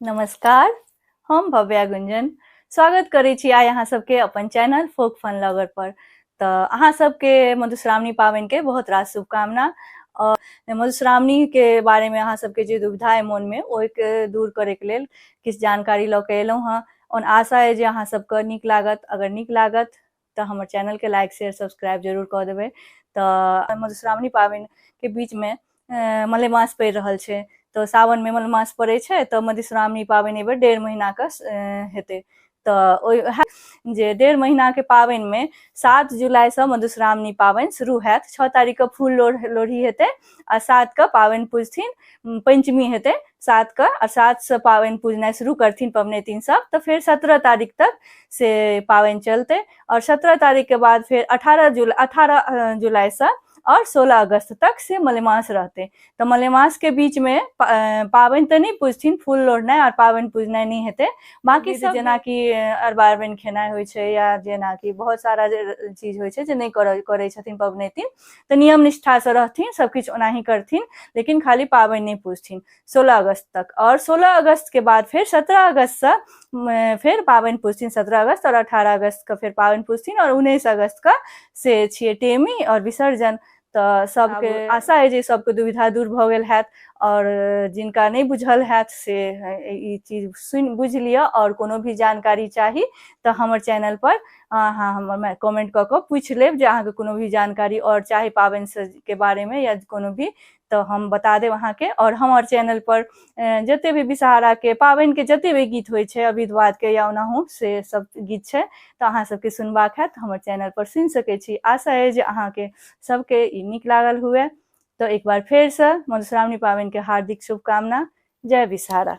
नमस्कार, हम भव्या गुंजन स्वागत करै छी आइ अहाँ सबके अपन चैनल फोक फन लवर पर। तऽ अहाँ सबके मधुश्रावणी पाबनिके बहुत रास शुभकामना। और मधुश्रावणीके बारेमे अहाँ सबके जे दुविधा अइ मोनमे, ओहिके दूर करैके लेल किछु जानकारी लऽ के एलहुँ हँ। और आशा अइ जे अहाँ सबके नीक लागत। अगर नीक लागत तऽ हमर चैनलके लाइक, शेयर, सब्सक्राइब जरूर कऽ देबै। तऽ मधुश्रावणी पाबनिके बीचमे मलेमास पड़ि रहल छै, तऽ सावनमे मलेमास पड़ै छै, तऽ मधुश्रावणी पाबनि एहिबेर 1.5 महीनाके हेतै। तऽ ओहि जे 1.5 महीनाके पाबनिमे 7 जुलाइसँ मधुश्रावणी पाबनि शुरू हैत। 6 तारीखके फूल लोढ़ी हेतै आ 7के पाबनि पूजथिन, पंचमी हेतै 7के, आ 7सँ पाबनि पूजनाइ शुरू करथिन पबनैतिन सब। तऽ फेर 17 तारीख तक से पाबनि चलतै। आओर 17 तारीखके बाद फेर 18 जुलाइसँ और 16 अगस्त तक से मलेमास रहतै। तऽ मलेमास के बीचमे पाबनि तऽ नहि पूजथिन, फूल लोढ़नाइ और पाबनि पूजनाइ नहि हेतै। बाकी सब जेनाकि अरबा अरबाइन खेनाइ होइ छै, या जेनाकि बहुत सारा चीज होइ छै जे नहि करै छथिन पबनैतिन, तऽ नियम निष्ठासँ रहथिन, सबकिछु ओनाही करथिन, लेकिन खाली पाबनि नहि पूजथिन 16 अगस्त तक। और 16 अगस्त के बाद फेर 17 अगस्तसँ फेर पाबनि पूजथिन। 17 अगस्त और 18 अगस्त के फेर पाबनि पूजथिन, और 19 अगस्त के से छियै टेमी और विसर्जन। तऽ सबके आशा है जे सबके दुविधा दूर भऽ गेल हैत, और जिनका नहि बुझल हैत से ई चीज सुनि बुझि लिअ। और कोनो भी जानकारी चाही तऽ हमर चैनल पर अहाँ हमर कमेंट कऽ कऽ पूछि लेब जे अहाँके कोनो भी जानकारी और चाही पाबनि के बारेमे या कोनो भी, तऽ हम बता देब अहाँके। और हमर चैनल पर जते भी विषहाराके पाबनिके जते भी गीत होइ छै, अविधवादके या ओनाहु, से सब गीत छै, तऽ अहाँ सबके सुनबाक हैत हमर चैनल पर सुनि सकै छी। आशा अइ जे अहाँके सबके ई नीक लागल हुए। तऽ एक बार फेरसँ मधुश्रावणी पाबनिके हार्दिक शुभकामना। जय विषहारा।